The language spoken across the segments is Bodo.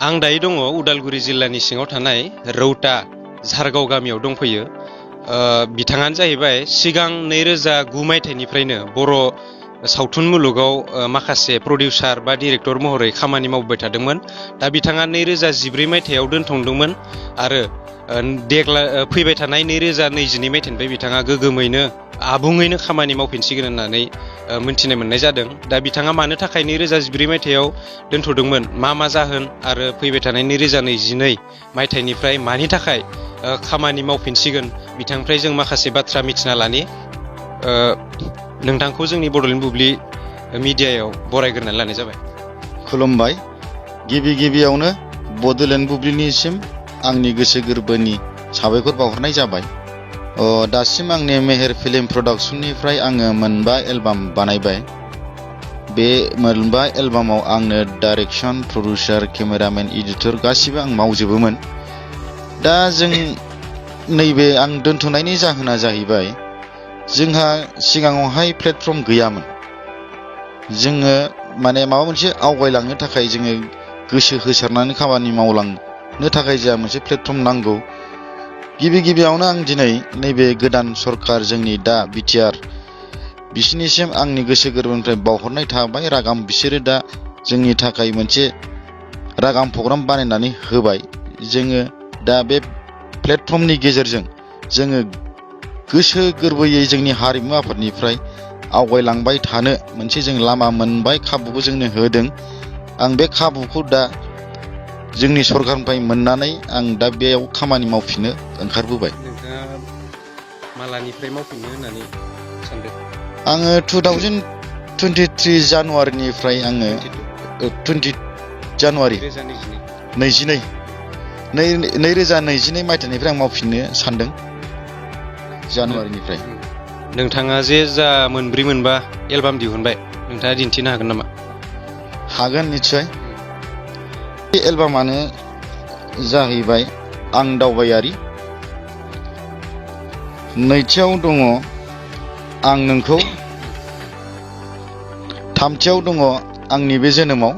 आं दायो दङ उदालगुरि जिल्लानि सिङाव थानाय रौता झारगाव गामियाव दंफैयो। बिथाङानो जाहैबाय सिगां 2009 मायथाइनिफ्रायनो बर' सावथुन मुलुगाव माखासे प्रडिउसार बा डिरेक्टर महरै खामानि मावबाय थादोंमोन। दा बिथाङा 2014 मायथाइयाव दोनथ'दोंमोन आरो देग्लाय फैबाय थानाय 2022 मायथाइनिफ्राय बिथाङा गोगोमैनो आबुङैनो खामानि मावफिनसिगोन होननानै मिथिनो मोननाय जादों। दा बिथाङा मानो थाखाय 2014 मायथाइयाव दोनथ'दोंमोन, मा जाहोन आरो फैबाय थानाय 2022 मायथाइनिफ्राय मानि थाखाय खामानि मावफिनसिगोन, बिथांनिफ्राय जों माखासे बाथ्रा मिथिना लानि। नोंथांखौ जोंनि बड'लेण्ड बुब्लि मिडियायाव बरायग्रोनानै लानाय जाबाय। खुलुमबाय। गिबियावनो बड'लेण्ड बुब्लिनिसिम आंनि गोसो गोरबोनि साबायखर बावहरनाय जाबाय। दासिम आंनि मेहेर फिल्म प्रडाक्शननिफ्राय आङो 5 एलबाम बानायबाय। बे 5 एलबामाव आंनो डाइरेक्शन, प्रडिउसार, केमेरामेन, एडिटर गासिबो आं मावजोबोमोन। दा जों नैबे आं दोनथ'नायनि जाहोना जाहैबाय, जोंहा सिगाङावहाय प्लेटफर्म गैयामोन। जोङो माबा मोनसे आवगायलांनो थाखाय जोङो गोसो होसारनानै खामानि मावलांनो थाखाय जोंहा मोनसे प्लेटफर्म नांगौ। गिबियावनो आं दिनै नैबे गोदान सरखार जोंनि दा बिटिआर बिसिनिसिम आंनि गोसो गोरबोनिफ्राय बावहरनाय थाबाय। रागाम बिसोरो दा जोंनि थाखाय मोनसे रागाम प्रग्राम बानायनानै होबाय। जोङो दा बे प्लेटफर्मनि गेजेरजों जोङो गोसो गोरबोयै जोंनि हारिमु आफादनिफ्राय आवगायलांबाय थानो मोनसे जों लामा मोनबाय, खाबुखौ जोंनो होदों। आं बे खाबुखौ दा जोंनि सरखारनिफ्राय मोननानै आं दा बेयाव खामानि मावफिननो ओंखारबोबाय। नोंथाङा मालानिफ्राय मावफिननो होननानै सानदों? आङो 2023 जानुवारिनिफ्राय आङो 20 जानुवारि 2022 मायथाइनिफ्राय आं मावफिननो सानदों, जानुवारिनिफ्राय। नोंथाङा जे जा 4-5 एलबाम दिहुनबाय, नोंथाङा दिन्थिनो हागोन नामा? हागोन, निस्सय। बे एलबामानो जाहैबाय आं दावबायारि। नैथियाव दङ आं नोंखौ। थामथियाव दङ आंनि बे जोनोमाव।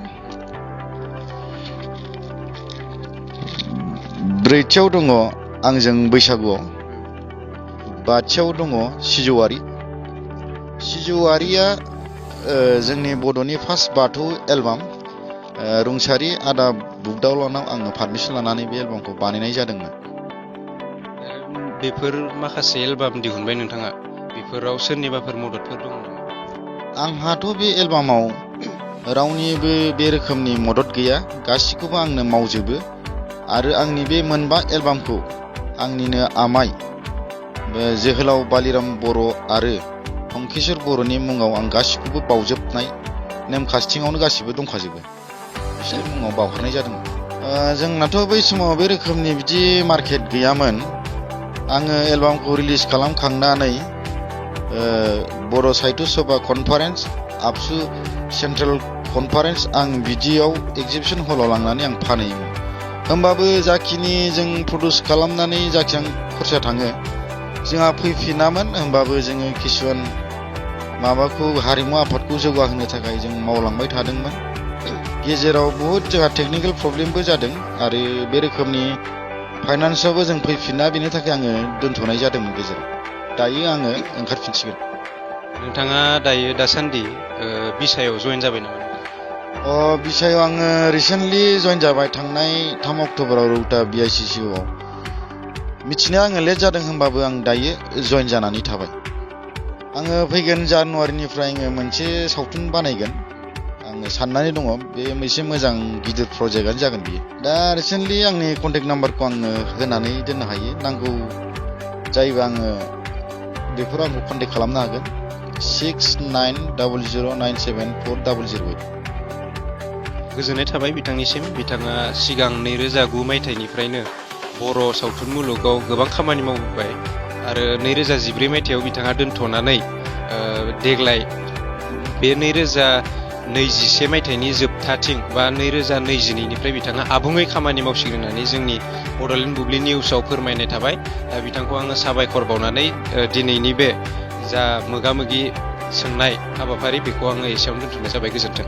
ब्रैथियाव दङ आंजों बैसागुआव। बाथियाव दङ सिजौआरि। सिजौआरिया जोंनि बड'नि फार्स्ट बाथौ एलबाम। रुंसारि आदा बुगदावलानाव आङो पारमिसन लानानै बे एलबामखौ बानायनाय जादोंमोन। बेफोर माखासे एलबाम दिहुनबाय नोंथाङा, बेफोराव सोरनिबाफोर मददफोर दङ नामा? आंहाथ' बे एलबामाव रावनिबो बे रोखोमनि मदद गैया, गासिखौबो आंनो मावजोबो। आरो आंनि बे 5 एलबामखौ आंनिनो आमाइ जोहोलाव बालिराम बर' आरो फंकेश्वर बर'नि मुङाव आं गासिखौबो बावजोबनाय नेमखान्थियावनो गासिबो दंखाजोबो। बिसोरनि मुङाव बावहरनाय जादोंमोन। जोंनाथ' बै समाव बे रोखोमनि बिदि मार्केट गैयामोन। आङो एलबामखौ रिलिज खालामखांनानै बर' साहित्य सभा कनफारेन्स, आबसु सेन्ट्रेल कनफारेन्स, आं बिदियाव एगजिबिसन हलाव लांनानै आं फानहैयोमोन। होमबाबो जाखिनि जों प्रडिउस खालामनानै जाखिनि खरसा थाङो, जोंहा फैफिनामोन। होमबाबो जोङो किसुमान माबाखौ हारिमु आफादखौ जौगाहोनो थाखाय जों मावलांबाय थादोंमोन। गेजेराव बहुद जोंहा टेकनिकेल प्रब्लेमबो जादों आरो बे रोखोमनि फाइनान्सआवबो जों फैफिना, बेनि थाखाय आङो दोनथ'नाय जादोंमोन गेजेराव। दायो आङो ओंखारफिनसिगोन। नोंथाङा दासान्दि बिसायाव जयेन जाबाय नामा? बिसायाव आङो रिसेन्टलि जयेन जाबाय, थांनाय 3 अक्ट'बराव रौता BICCआव। मिथिनाया आङो लेट जादों, होमबाबो आं दायो जयेन जानानै थाबाय। आङो फैगोन जानुवारिनिफ्राय आङो मोनसे सावथुन बानायगोन। आङो साननानै दङ, बे मोनसे मोजां गिदिर प्रजेक्टआनो जागोन बियो। दा रिसेन्टलि आंनि कन्टेक्ट नाम्बारखौ आङो होनानै दोननो हायो। नांगौ जायोबा आङो बेफोराव आंखौ कन्टेक्ट खालामनो हागोन। 6900974008। गोजोननाय थाबाय बिथांनिसिम। बिथाङा सिगां 2009 मायथाइनिफ्रायनो बर' सावथुन मुलुगाव गोबां खामानि मावबोबाय आरो 2014 मायथाइयाव बिथाङा दोनथ'नानै देग्लाय बे 2021 मायथाइनि जोबथाथिं बा 2022निफ्राय बिथाङा आबुङै खामानि मावसिगोन होननानै जोंनि बड'लेण्ड बुब्लि निउसाव फोरमायनाय थाबाय। दा बिथांखौ आङो साबायखर बावनानै दिनैनि बे जा मोगा-मोगि सोंनाय हाबाफारि, बेखौ आङो एसेयावनो दोनथ'नाय जाबाय। गोजोन्थों।